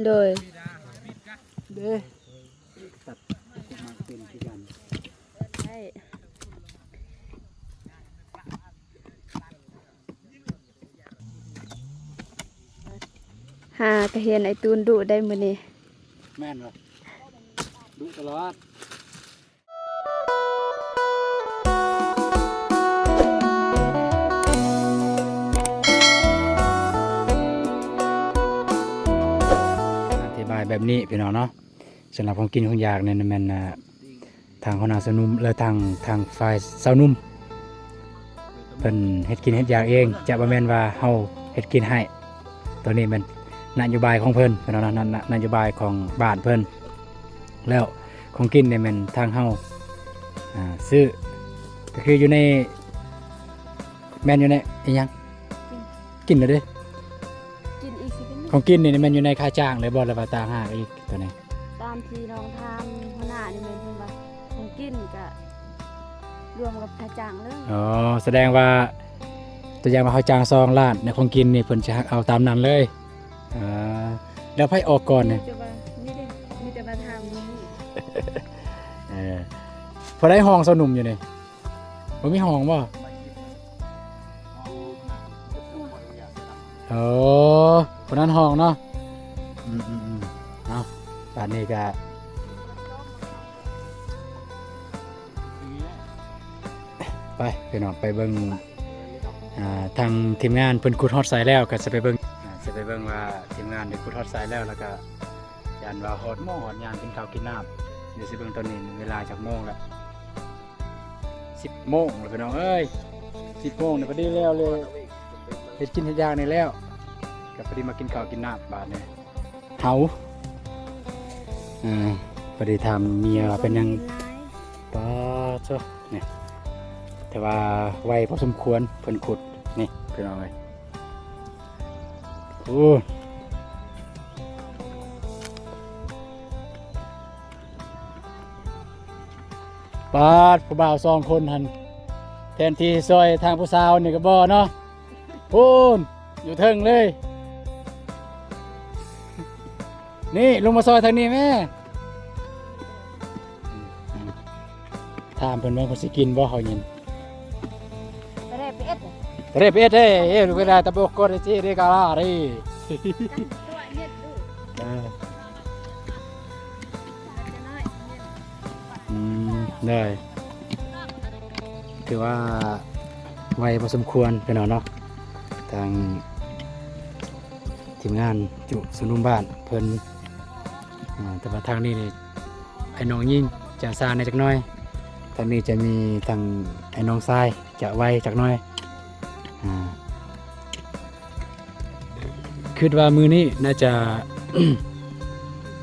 ໂດຍ ເດ້ ຕັດມາເປັນຄືກັນ ໄດ້ ຫາກະເຫັນໄອ້ຕູນດຸໄດ໋ມື້ນີ້ ແມ່ນບໍ່ ດຸຕະຫຼອດ. ອະທິບາຍແບບນີ້ພີ່ນ້ອງເນາະ ສຳລັບຂອງກິນຂອງຢາກນີ້ແມ່ນ ອ່າ ທາງຫົວໜ້າຊາວໜຸ່ມ ແລະ ທາງ ທາງຝ່າຍຊາວໜຸ່ມ ເພິ່ນເຮັດກິນເຮັດຢາກເອງ ຈະບໍ່ແມ່ນວ່າເຮົາເຮັດກິນໃຫ້. ໂຕນີ້ແມ່ນນະໂຍບາຍຂອງເພິ່ນ ເພິ່ນເນາະ ນະ ນະ ນະໂຍບາຍຂອງບ້ານເພິ່ນ. ແລ້ວຂອງກິນນີ້ແມ່ນທາງເຮົາ ອ່າ ຊື້ ກໍຄືຢູ່ໃນ ແມ່ນຢູ່ໃນອີ່ຫຍັງ? ກິນ ກິນແລ້ວເດ້ ກິນອີກຊິ ຂອງກິນນີ້ແມ່ນຢູ່ໃນຄ່າຈ້າງເລີຍບໍ່ ຫຼືວ່າຕ່າງຫາກອີກໂຕນີ້? ຕາມທີ່ນ້ອງຖາມຫົວໜ້ານີ້ແມ່ນເພິ່ນວ່າ ຂອງກິນກະລວມກັບຄ່າຈ້າງເລີຍ. ອໍ ສະແດງວ່າ ຕົວຢ່າງວ່າເຮົາຈ້າງສອງລ້ານ ໃນຂອງກິນນີ້ເພິ່ນຈະຫັກເອົາຕາມນັ້ນເລີຍ. ອ່າ ແລ້ວໃຜອອກກ່ອນນີ້? ມີແຕ່ວ່າ ມີແຕ່ ມີແຕ່ວ່າຖາມມື້ນີ້ ເອີ ຜູ້ໃດຫ້ອງຊາວໜຸ່ມຢູ່ນີ້? ບໍ່ມີຫ້ອງບໍ່? ເອີ ຜູ້ນັ້ນຫ້ອງເນາະ. ອືມໆໆ ເອົາ ບາດນີ້ກະ ໄປພີ່ນ້ອງ ໄປເບິ່ງ ອ່າ ທາງທີມງານເພິ່ນຂຸດຮອດໃສແລ້ວ ກໍຊິໄປເບິ່ງ ອ່າ ຊິໄປເບິ່ງວ່າທີມງານໄດ້ຂຸດຮອດໃສແລ້ວ ແລ້ວກໍຢ້ານວ່າຮອດໝໍ້ຮອດຍາມກິນເຂົ້າກິນນ້ຳ. ດຽວຊິເບິ່ງຕອນນີ້ເວລາຈັກໂມງແລ້ວ? ສິບໂມງແລ້ວພີ່ນ້ອງເອີຍ ສິບໂມງນີ້ພໍດີແລ້ວເລີຍ ເຮັດກິນເຮັດຢາກນີ້ແລ້ວ ກໍພໍດີມາກິນເຂົ້າກິນນ້ຳບາດນີ້. ເຮົາ ເອີ ພໍດີຖາມເມຍວ່າເປັນຫຍັງ ປາໂທ້ ນີ້ ແຕ່ວ່າໄວພໍສົມຄວນ ເພິ່ນຂຸດນີ້ພີ່ນ້ອງເອີຍ. ໂອ້ ປາດ ຜູ້ບ່າວສອງຄົນຫັ້ນ ແທນທີ່ຊ່ອຍທາງຜູ້ສາວນີ້ກໍບໍ່ເນາະ ພຸ້ນ ຢູ່ເທິງເລີຍ. ນີ້ ລົງມາຊ່ອຍທາງນີ້ແມ້. ຖາມເພິ່ນວ່າເພິ່ນຊິກິນບໍ່ເຂົ້າເຢັນ? Tre piet. Tre piet, eh, eh, lu kira tabok ko de ci de kalari. ເອີ ອືມ ໄດ້ ຖືວ່າໄວພໍສົມຄວນພີ່ນ້ອງເນາະ ທາງທີມງານຈຸຊຸມນຸມບ້ານເພິ່ນ ອ່າ ແຕ່ວ່າທາງນີ້ນີ້ ໄອ້ນ້ອງຍິງຈະຊ້າແດ່ຈັກໜ້ອຍ ທາງນີ້ຈະມີທາງໄອ້ນ້ອງຊາຍຈະໄວຈັກໜ້ອຍ ອ່າ ຄິດວ່າມື້ນີ້ໜ້າຈະ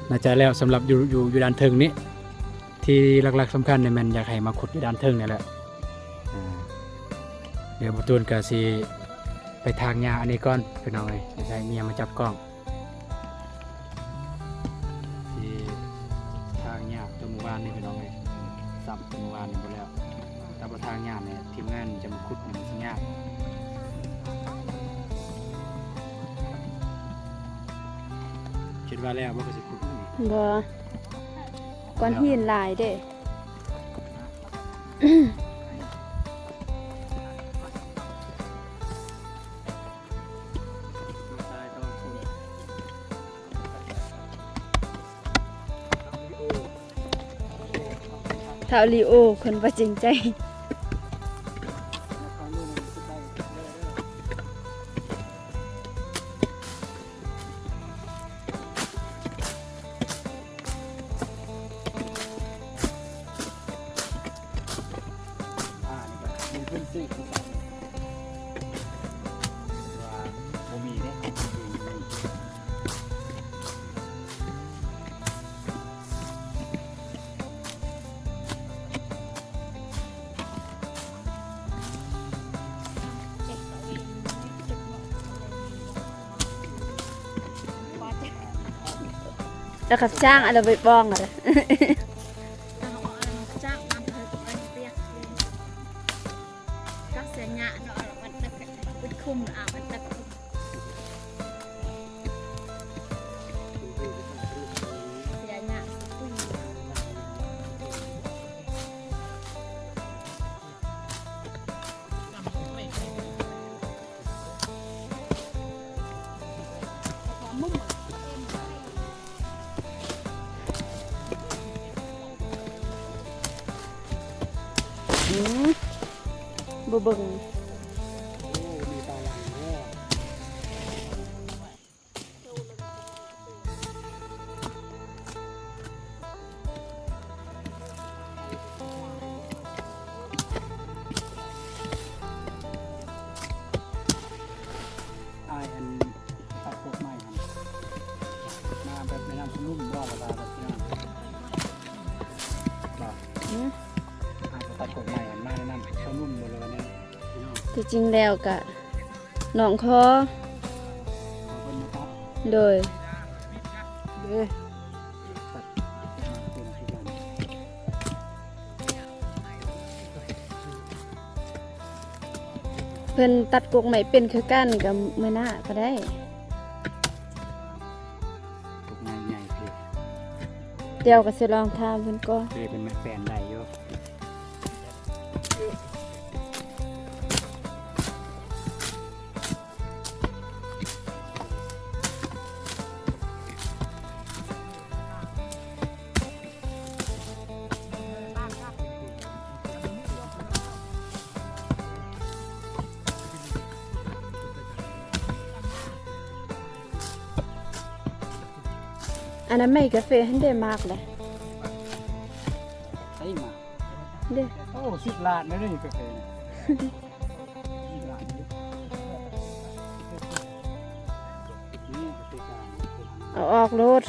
ໜ້າຈະແລ້ວ ສຳລັບຢູ່ ຢູ່ ຢູ່ດ້ານເທິງນີ້ ທີ່ຫຼັກໆສຳຄັນນີ້ແມ່ນຢາກໃຫ້ມາຂຸດຢູ່ດ້ານເທິງນີ້ແຫຼະ ອ່າ ດຽວບໍ່ຕູນກໍຊິໄປຖາງຫຍ້າອັນນີ້ກ່ອນພີ່ນ້ອງເອີຍ ໃຫ້ເມຍມາຈັບກ້ອງ ຊິຖາງຫຍ້າຕົວມື້ວານນີ້ພີ່ນ້ອງເອີຍ ສັບຕົວມື້ວານນີ້ບໍ່ແລ້ວ ຖ້າບໍ່ຖາງຫຍ້ານີ້ ທີມງານຈະມາຂຸດນີ້ມັນຊິຍາກ ຄິດວ່າແລ້ວບໍ່ ກໍຊິຂຸດ? ບໍ່ ກ້ອນຫີນຫຼາຍເດ້. ທ້າວລີໂອ ຄົນບໍ່ຈິງໃຈ. ອ່າ ນີ້ກໍມີເພິ່ນຊື້ຄືກັນ ແຕ່ວ່າບໍ່ມີເດ້. ແລ້ວກໍຈ້າງອັນລະໄປປ້ອງຫັ້ນແຫຼະ. ກັບເສຍຫຍ້າເນາະ ມັນຕັດ ມັນຄຸມ ອ່າ ມັນຕັດ. ເບິ່ງ ໂອ້ ມີປາຫລັງເດີ. ອ້າຍ ອັນ ຕັດກົກໃໝ່ຫັ້ນ ມາແບບແນະນຳຊະລຸ່ມບໍ່ ຫຼືວ່າແບບແນວນັ້ນບໍ່? ອືມ ອ້າຍ ຕັດກົກໃໝ່ຫັ້ນ ມາແນະນຳຊະນຸ້ມບໍ່ ຫຼືວ່າແນວ ທີ່ຈິງແລ້ວກະນ້ອງຂໍ ຂໍເພິ່ນມາຕັດ ໂດຍ ເດ້ ເພິ່ນຕັດກົກໄມ້ເປັນຄືກັນ ກໍມື້ໜ້າກໍໄດ້ ກົກໄມ້ໃຫຍ່ເດ ດຽວກໍຊິລອງຖາມເພິ່ນກ່ອນ ເດ ເພິ່ນແມ່ນແປນໄດ້ຢູ່. ອັນນັ້ນໄມ້ກາເຟຫັ້ນເດ້ ໝາກເດ້ ໃສ່ໝາກເດ້ ໂອ້ ສິບລ້ານແລ້ວເດ້ກາເຟນີ້ ສິບລ້ານເດ້ ນີ້ກາເຟກາງ ເອົາອອກໂລດ.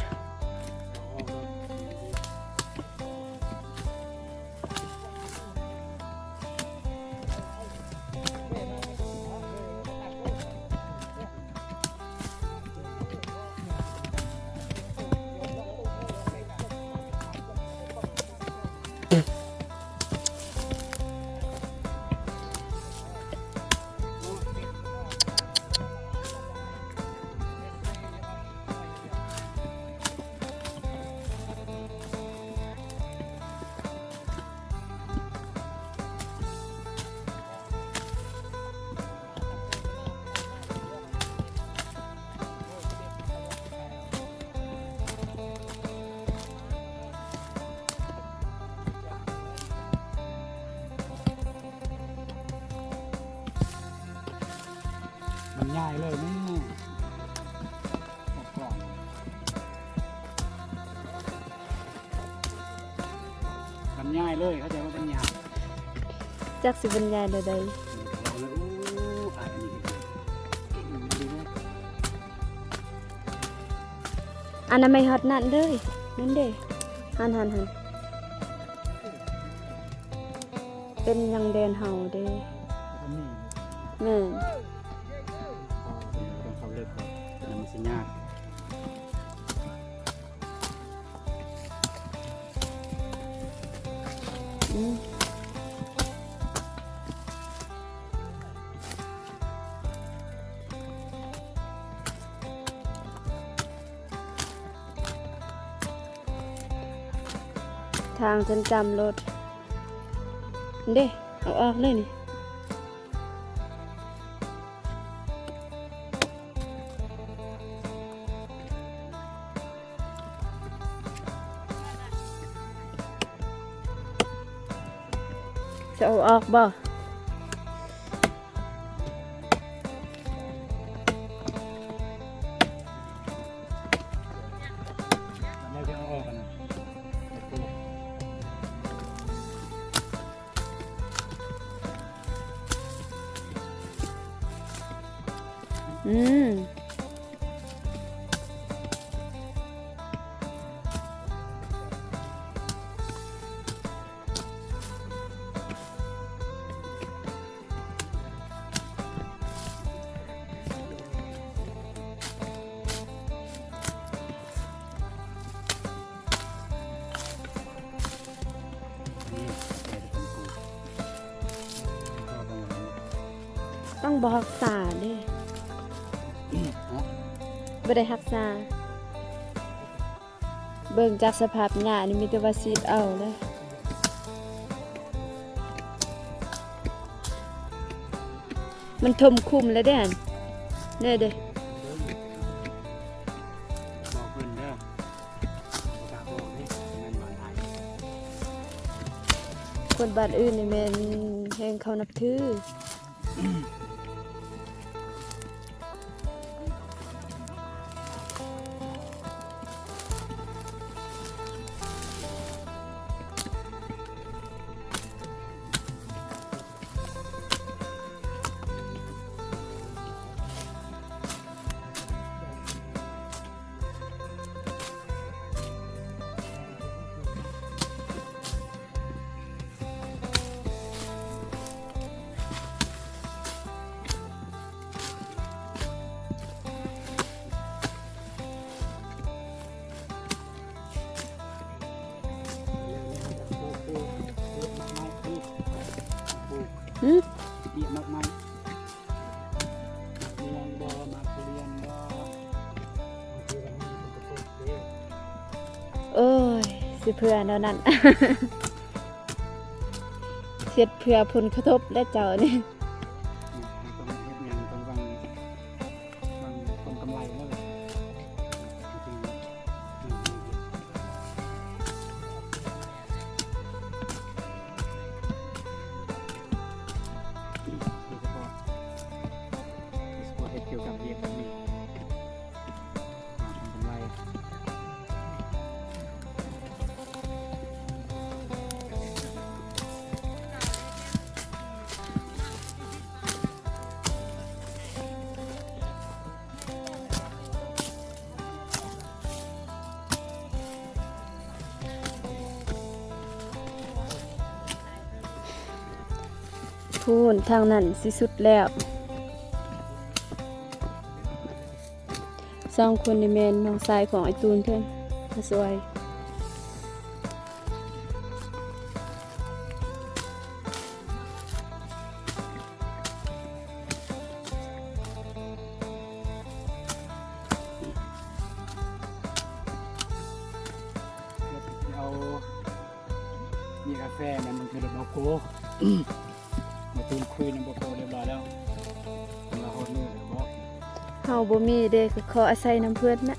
ມັນຍາຍເລີຍນີ້ ບັນຍາຍເລີຍ ເຂົ້າໃຈວ່າບັນຍາຍ ຈັກຊິບັນຍາຍແນວໃດ. ອັນນັ້ນໄມ້ຮອດນັ້ນເລີຍ ນັ້ນເດ້ ຫັ້ນໆໆ ເປັນຫຍັງແດນເຮົາເດ້ ແມ່ນ ເຂົ້າເລິກ ມັນຊິຍາກ. ອືມ ທາງຈົນຈຳໂລດ ເດ້ ເອົາອອກເລີຍນີ້. ຈະເອົາອອກບໍ່? ອືມ ຕ້ອງບໍ່ຮັກສາເດ້ ບໍ່ໄດ້ຮັກສາ. ເບິ່ງຈາກສະພາບຫຍ້ານີ້ມີແຕ່ວ່າສີດເອົາເລີຍ ມັນຖົມຂຸມແລ້ວເດ້ຫັ້ນ ແນ່ເດ້ ບອກເພິ່ນເດີ ບໍ່ກ້າບອກເດ້ ແມ່ນບ້ານອ້າຍ ຄົນບ້ານອື່ນນີ້ແມ່ນ ແຫ່ງເຂົານັບຖື. ຫື? ໂອ້ຍ ຊິເພື່ອແນວນັ້ນ ເຮັດເພື່ອຜົນກະທົບແຫຼະເຈົ້ານີ້. ຕ້ອງເຮັດຫຍັງຕ້ອງຫວັງ ຫວັງຜົນກຳໄລເນາະ. ໂດຍສະເພາະ ໂດຍສະເພາະເຮັດກ່ຽວກັບວຽກແບບນີ້ ຫາຜົນກຳໄລ. ພຸ້ນ ທາງນັ້ນຊິສຸດແລ້ວ. ສອງຄົນນີ້ແມ່ນນ້ອງຊາຍຂອງໄອ້ຕູນເພິ່ນມາຊ່ວຍ. ເອົາ ມີກາແຟນຳ ມັນຄືລົດບາໂກ ມາຕູນຄຸຍນຳບາໂກຮຽບຮ້ອຍແລ້ວ. ເຮົາຮອດມື້ແລ້ວບໍ່? ເຮົາບໍ່ມີເດ້ ກໍຂໍອາໄສນຳເພິ່ນນະ.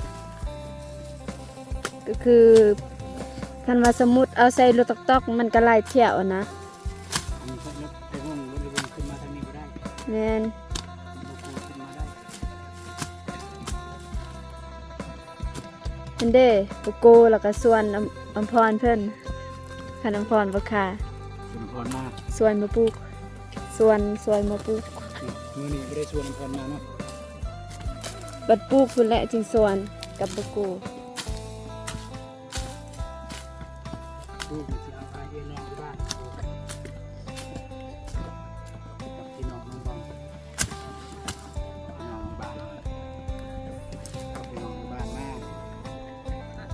ກໍຄື ຄັນວ່າສົມມຸດເອົາໃສ່ລົດຕອກໆ ມັນກໍຫຼາຍຖ້ຽວນະ. ອັນນີ້ກໍລົດໄອ້ວົງ ລົດໄອ້ວົງຂຶ້ນມາທາງນີ້ບໍ່ໄດ້. ແມ່ນ. ບໍ່ກວນຂຶ້ນມາໄດ້. ເຫັນເດ້ ປະໂກ ແລ້ວກໍສວນອຳ ອຳພອນເພິ່ນ ຄັນອຳພອນບໍ່ຄ່າ ສວນອຳພອນມາ ສວນມາປູກ ສວນ ສວນມາປູກ. ມື້ນີ້ບໍ່ໄດ້ສວນອຳພອນມາເນາະ ບັດປູກພຸ້ນແຫຼະຈຶ່ງສວນກັບປະໂກ. ລູກຊິເອົາໄປຮຽນນອກຢູ່ບ້ານ ກັບພີ່ນ້ອງນ້ອງບອງ ນ້ອງບ້ານ ກັບພີ່ນ້ອງຢູ່ບ້ານມາ ຮະ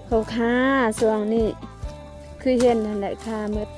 ເຂົາຄ້າ ຊ່ວງນີ້ຄືເຫັນຫັ້ນແຫຼະ ຄ້າໝົດ.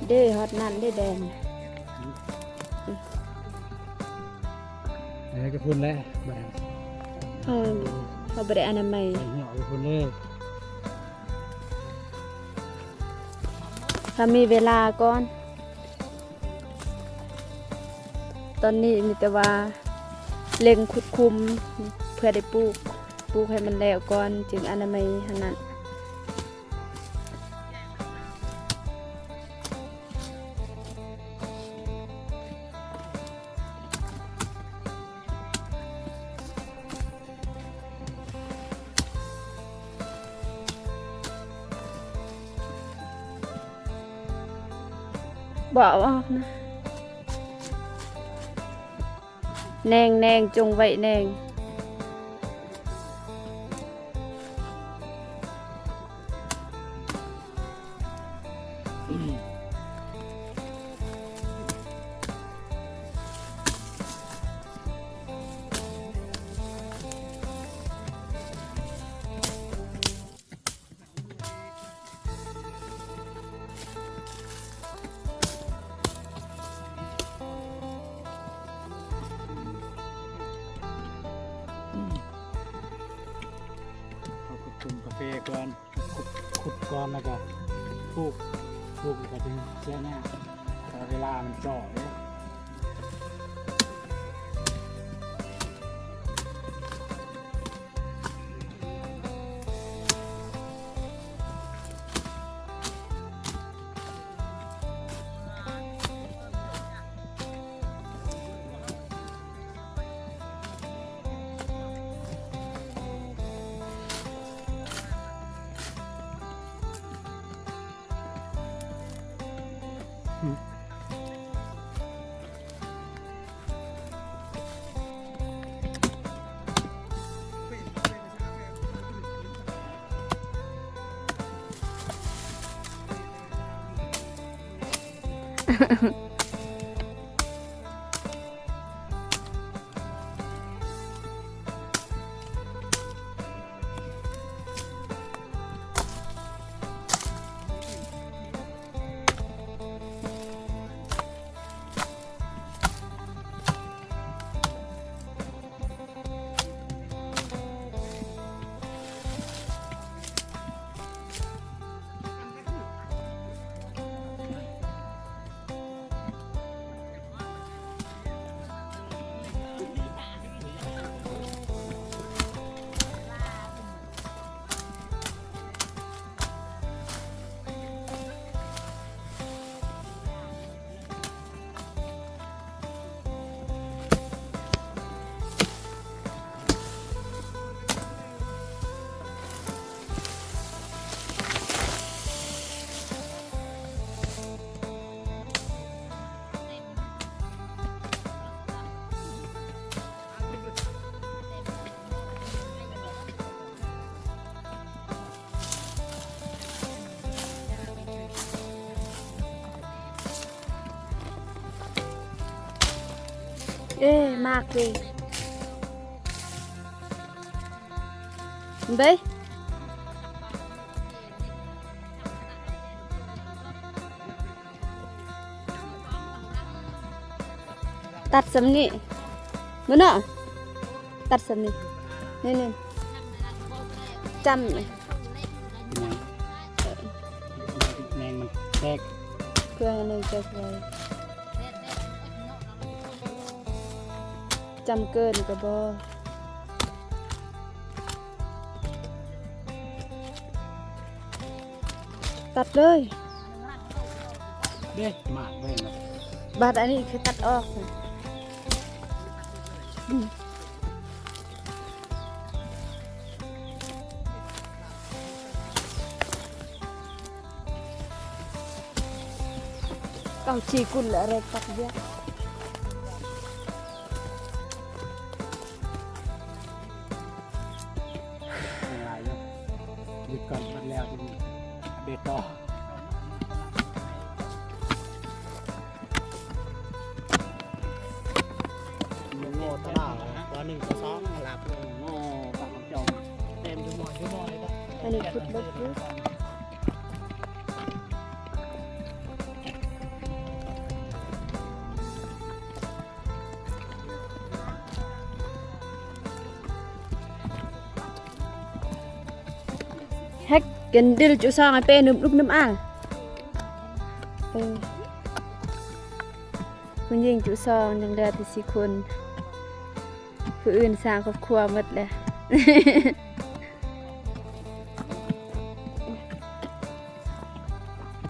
ເດ້ ຮອດນັ້ນເດ້ແດນ. ເອີ ກະພຸ້ນແຫຼະ ບາດນັ້ນ ເຮົາ ເຮົາບໍ່ໄດ້ອະນາໄມ ໄປເຫື່ອກະພຸ້ນເລີຍ ຖ້າມີເວລາກ່ອນ. ຕອນນີ້ມີແຕ່ວ່າເລັ່ງຂຸດຂຸມເພື່ອໄດ້ປູກ ປູກໃຫ້ມັນແລ້ວກ່ອນຈຶ່ງອະນາໄມຫັ້ນນະ. ບໍ່ເອົາອອກນະ ແໜງໆ ຈົ່ງໄວ້ແໜງ. ຕົ້ມກາເຟກ່ອນ ຂຸດ ຂຸດກ່ອນ ແລ້ວກໍປູກ ປູກແລ້ວກໍຈຶ່ງເສຍຫຍ້າ ເວລາມັນເຈາະເດ້. ເອີ ມາກເດ ເບິ່ງ ຕັດສ່ຳນີ້ ມື້ເນາະ ຕັດສ່ຳນີ້ ນີ້ໆ ຈ້ຳ ແມງມັນແຕກ ເພື່ອໃຫ້ໜຶ່ງແຕກໄວ ຈ້ຳເກີນກໍບໍ່ ຕັດເລີຍ ເດ້ ມາກເລີຍນະ ບາດອັນນີ້ຄືຕັດອອກ ເກົ້າຈີກຸນລະເລັກຕັດວຽກ. ຍັງຫຼາຍຢູ່ ຢຸດກ່ອນ ບັດແລ້ວຈຶ່ງເບດຕໍ່ ໂງ່ຕະຫຼາດ ຕົວໜຶ່ງຕົວສອງ ຫຼັບໂງ່ປາກຈອມ ເຕັມທຸກໝໍ້ທຸກໝໍ້ເລີຍ ອັນນີ້ຂຸດເລິກຢູ່. ເຮັດກິນດິນຈຸຊອງໃຫ້ເປ້ນຸ່ມລຸກນຸ່ມອາ ເອີ ຜູ້ຍິງຈຸຊອງຍັງເຫຼືອແຕ່ສີ່ຄົນ ຜູ້ອື່ນສ້າງຄອບຄົວໝົດແລ້ວ.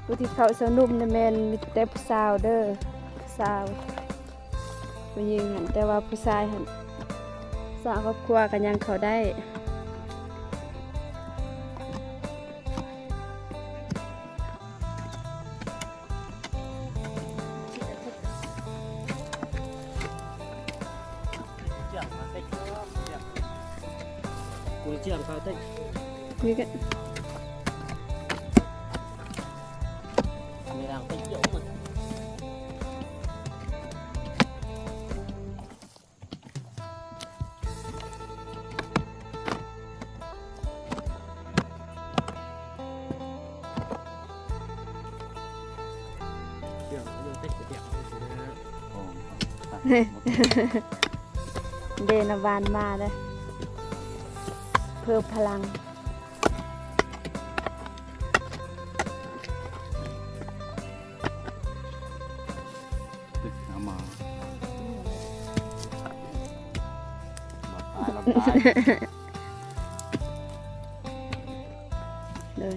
ຜູ້ທີ່ເຂົ້າຊາວໜຸ່ມນະແມ່ນມີແຕ່ຜູ້ສາວເດີ ຜູ້ສາວ ຜູ້ຍິງຫັ້ນ ແຕ່ວ່າຜູ້ຊາຍຫັ້ນ ສ້າງຄອບຄົວກໍຍັງເຂົ້າໄດ້. ເດ ນ້ຳຫວານມາເດ້ ເພີ່ມພະລັງ. ຕາຍ ໂດຍ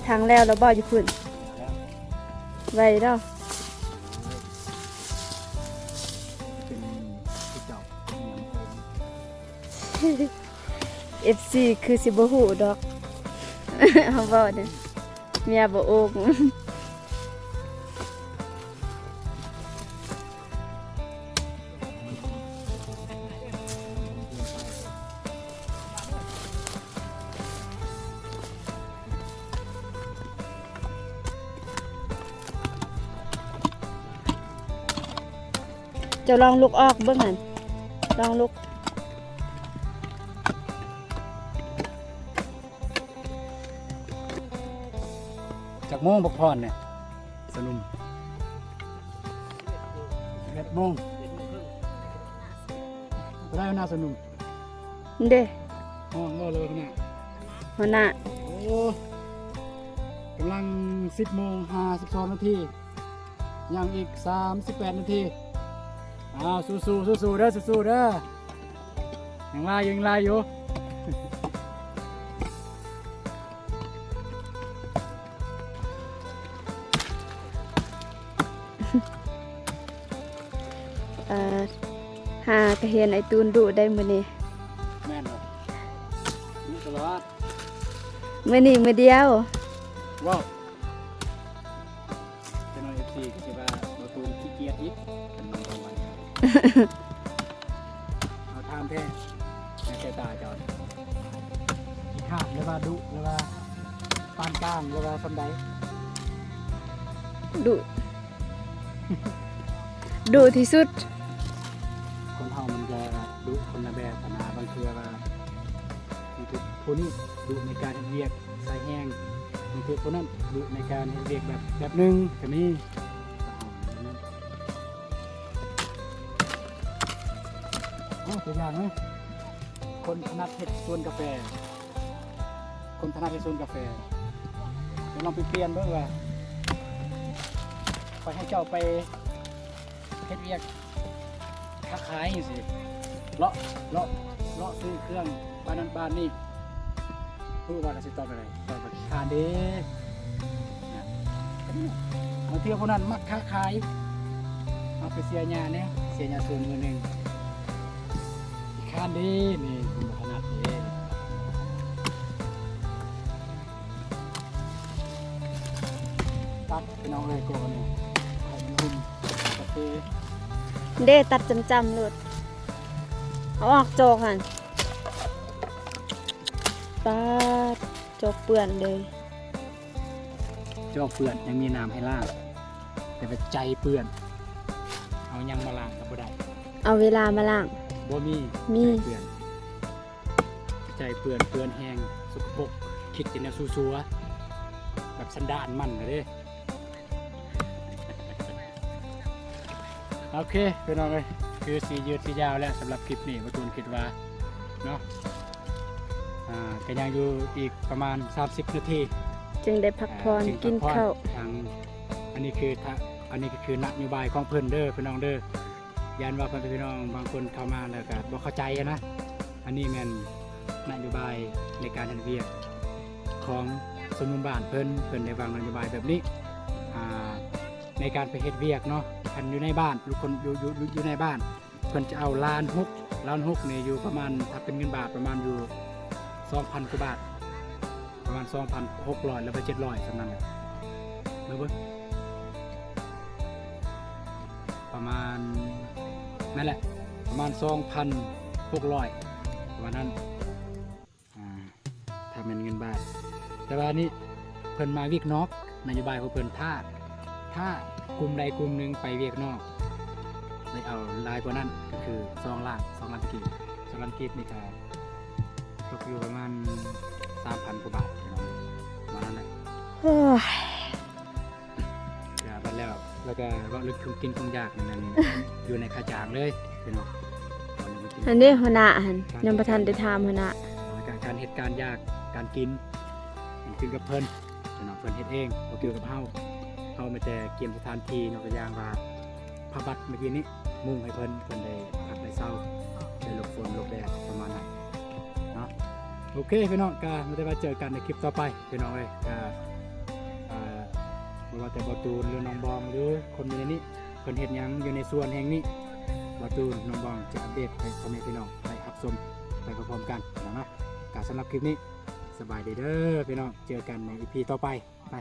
ທາງແລ້ວລະບໍ່ຢູ່ພຸ້ນ? ແລ້ວ ໄວເນາະ ເປັນຄືເຈົ້າ ເອັຟຊີຄືຊິບໍ່ຮູ້ດອກ ເຮົາເວົ້າເດ້ ເມຍບໍ່ໂອກ. ເຈົ້າລອງລຸກອອກເບິ່ງຫັ້ນ ລອງລຸກ. ຈັກໂມງບັກພອນນີ້ ສະໜຸ່ມ? ສິບເອັດໂມງ ໄດ້ແລ້ວນະສະໜຸ່ມ. ເດ້ ຮ້ອນບໍ່ເລີຍນະ ຫົວໜ້າ. ໂອ້ ກຳລັງສິບໂມງຫ້າສິບສອງນາທີ ຍັງອີກສາມສິບແປດນາທີ. ອ້າວ ສູ້ໆ ສູ້ໆເດີ ສູ້ໆເດີ ຍັງຫຼາຍຢູ່ ຍັງຫຼາຍຢູ່. ເອີ ຫາກະເຫັນໄອ້ຕູນດຸໄດ໋ມື້ນີ້. ແມ່ນບໍ່? ດຸຕະຫຼອດ. ມື້ນີ້ມື້ດຽວ. ວ້າວ. ເຈົ້ານ້ອຍເອັຟຊີກໍຊິວ່າບໍ່ຕູນຂີ້ກຽດອີກ ຄັນມັນບໍ່ມາ. ເອົາ ຖາມແທ້ ໃນສາຍຕາເຈົ້າ ຂີ້ຄ້ານ ຫຼືວ່າດຸ ຫຼືວ່າປານກາງ ຫຼືວ່າສ່ຳໃດ? ດຸ ດຸທີ່ສຸດ. ຄົນເຮົາມັນຈະດຸຄົນລະແບບຫັ້ນນະ ບາງເທື່ອວ່າ ບາງທີຜູ້ນີ້ດຸໃນການເຮັດວຽກ ໃສ່ແຮງ ບາງທີຜູ້ນັ້ນດຸໃນການເຮັດວຽກແບບ ແບບໜຶ່ງກໍມີ. ເອົາຕົວຢ່າງເນາະ ຄົນຖະໜັດເຮັດສວນກາແຟ ຄົນຖະໜັດເຮັດສວນກາແຟ ຈະລອງໄປປ່ຽນເບິ່ງວ່າ ຂ້ອຍໃຫ້ເຈົ້າໄປເຮັດວຽກ ຄ້າຂາຍຈັ່ງຊີ້ ເລາະ ເລາະ ເລາະຊື້ເຄື່ອງບ້ານນັ້ນບ້ານນີ້ ຮູ້ວ່າລາວຊິຕອບແນວໃດ? ຕອບວ່າຂີ້ຄ້ານເດ້. ບາງເທື່ອຜູ້ນັ້ນມັກຄ້າຂາຍ ເອົາໄປເສຍຫຍ້າແດ່ ເສຍຫຍ້າສວນມື້ໜຶ່ງ ຂີ້ຄ້ານເດ້. ນີ້ບໍ່ຖະໜັດເດ້. ຕັດພີ່ນ້ອງເອີຍ ກໍນີ້ໃຫ້ມັນຫຸ່ມກາເຟ ເດ້ ຕັດຈ້ຳໆໂລດ ເອົາອອກຈອກຫັ້ນ ປາດ ຈອກເປື້ອນເລີຍ ຈອກເປື້ອນ ຍັງມີນ້ຳໃຫ້ລ້າງ ແຕ່ວ່າໃຈເປື້ອນ ເອົາຫຍັງມາລ້າງກໍບໍ່ໄດ້ ເອົາເວລາມາລ້າງ ບໍ່ມີ ມີ ໃຈເປື້ອນ. ໃຈເປື້ອນ ເປື້ອນແຮງ ສົກກະປົກ ຄິດແຕ່ແນວຊົ່ວໆ ແບບສັນດານມັນນະເດ້. ໂອເຄ ພີ່ນ້ອງເອີຍ ຄືຊິຍືດຊິຍາວແລ້ວ ສຳລັບຄລິບນີ້ ບໍ່ຕູນຄິດວ່າເນາະ ອ່າ ກໍຍັງຢູ່ອີກປະມານສາມສິບນາທີ ຈຶ່ງໄດ້ພັກຜ່ອນ ອ່າ ຈຶ່ງພັກຜ່ອນ ກິນເຂົ້າ. ທາງ ອັນນີ້ຄື ທາງ ອັນນີ້ກໍຄືນະໂຍບາຍຂອງເພິ່ນເດີ ພີ່ນ້ອງເດີ. ຢ້ານວ່າພໍ່ແມ່ພີ່ນ້ອງບາງຄົນເຂົ້າມາແລ້ວກໍບໍ່ເຂົ້າໃຈນະ ອັນນີ້ແມ່ນນະໂຍບາຍໃນການເຮັດວຽກຂອງຊົນໜຸ່ມບ້ານເພິ່ນ ເພິ່ນໄດ້ວາງນະໂຍບາຍແບບນີ້ ອ່າ ໃນການໄປເຮັດວຽກເນາະ ຄັນຢູ່ໃນບ້ານ ຢູ່ຄົນ ຢູ່ ຢູ່ ຢູ່ໃນບ້ານ ເພິ່ນຈະເອົາລ້ານຫົກ ລ້ານຫົກນີ້ຢູ່ປະມານ ຖ້າເປັນເງິນບາດປະມານຢູ່ສອງພັນກວ່າບາດ ປະມານສອງພັນຫົກຮ້ອຍ ຫຼືວ່າເຈັດຮ້ອຍ ສ່ຳນັ້ນແຫຼະ ເບິ່ງ ປະມານນັ້ນແຫຼະ ປະມານສອງພັນຫົກຮ້ອຍ ປະມານນັ້ນ ອ່າ ຖ້າແມ່ນເງິນບາດ. ແຕ່ວ່ານີ້ເພິ່ນມາວຽກນອກ ນະໂຍບາຍຂອງເພິ່ນ ຖ້າ ຖ້າກຸ່ມໃດກຸ່ມໜຶ່ງໄປວຽກນອກ ໄດ້ເອົາຫຼາຍກວ່ານັ້ນ ກໍຄືສອງລ້ານ ສອງລ້ານກີບ ສອງລ້ານກີບນີ້ກໍ ຕົກຢູ່ປະມານສາມພັນກວ່າບາດ ປະມານນັ້ນແຫຼະ. ໂອ້ຍ ກະບັດແລ້ວ ແລ້ວກະເວົ້າເລື່ອງຂອງກິນຂອງຢາກນັ້ນ ຢູ່ໃນຄ່າຈ້າງເລີຍພີ່ນ້ອງ. ອັນນີ້ຫົວໜ້າຫັ້ນ ຍັງບໍ່ທັນໄດ້ຖາມຫົວໜ້າ ການເຮັດການຢາກ ການກິນ ກິນກັບເພິ່ນພີ່ນ້ອງ ເພິ່ນເຮັດເອງ ບໍ່ກ່ຽວກັບເຮົາ. ເຮົາມີແຕ່ກຽມສະຖານທີ່ເນາະ ຕົວຢ່າງວ່າ ຜ້າບັດເມື່ອກີ້ນີ້ ມຸງໃຫ້ເພິ່ນ ເພິ່ນໄດ້ພັກໄດ້ເຊົາ ໄດ້ຫຼົບຝົນຫຼົບແດດປະມານນັ້ນເນາະ. ໂອເຄພີ່ນ້ອງ ກະມີແຕ່ວ່າເຈີກັນໃນຄລິບຕໍ່ໄປພີ່ນ້ອງເອີຍ. ກະ ເອີ ບໍ່ວ່າແຕ່ບ່າວຕູນ ຫຼື ນ້ອງບອງ ຫຼື ຄົນຢູ່ໃນນີ້ ເພິ່ນເຮັດຫຍັງຢູ່ໃນສວນແຫ່ງນີ້ ບ່າວຕູນ ນ້ອງບອງຈະອັບເດດໃຫ້ພໍ່ແມ່ພີ່ນ້ອງໄດ້ຮັບຊົມໄປພ້ອມໆກັນເນາະ. ກະສຳລັບຄລິບນີ້ ສະບາຍດີເດີພີ່ນ້ອງ ເຈີກັນໃນອີພີຕໍ່ໄປ ໄປ.